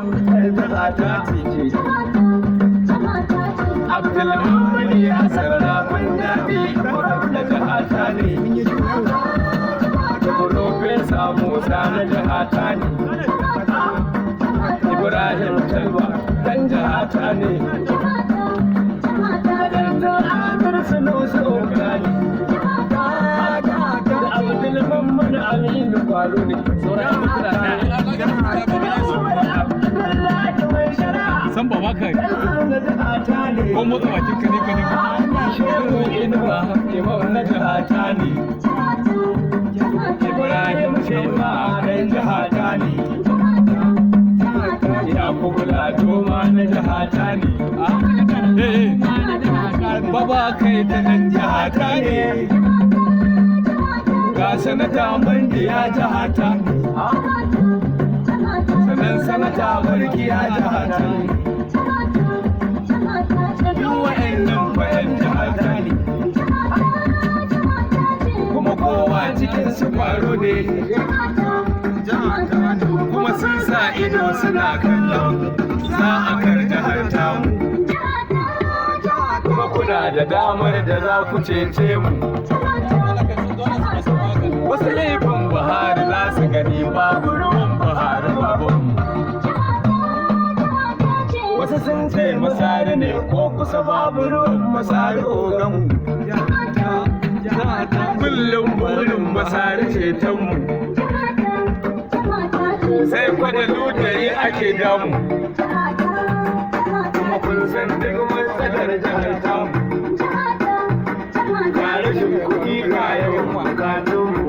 Jihata ce. Abdulmumini Hassan Rafin Daɗi gwamna jihata ne. Profesa Musa na jihata ne. Ibrahim Talba dan jihata ne. Dandan Amir Sunusi Ogani. Da Abdulmummin Aminu Kwaro ne. Abdullahi mai shari'a. San ba maka ko motsa bakin ka ne ka ne. Shehu Inuwa Imam na jihata ne. Ibrahim Shema dan jihata ne. Yakubu Ladoma na jihata ne. Eh eh. Baba kai ta dan jihata ne. Ga sanata Mandi ya jihata. Sannan sanata Barki ya jihata ne. Duk wa'annan bayan jihata ne. Kuma kowa cikin su kwaro ne. Kuma sun sa ido suna kallon za a kar jihar tamu. Kuma kuna da damar da za ku cece mu. Wasu laifin Buhari za su gani babu ruwan Buhari babanmu. Wasu sun ce Masari ne ko kusa babu ruwan Masari oganmu. Kullum burin Masari cetonmu. Sai kwada ludayi ake damu. Kuma kun san duk matsalar jihar tamu. Ga rashin kuɗi ga yawan bukatunmu.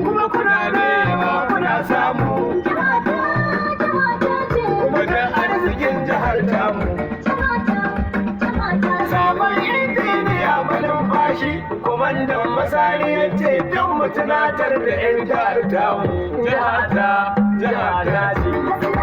Kuma kuna nema kuna samu. Kuma dan arzikin jihar tamu. Sabon injiniya malumfashi, kwamandan Masari ya ce don mu tunatar da 'yan jihar tamu. Jihata, jihata ce.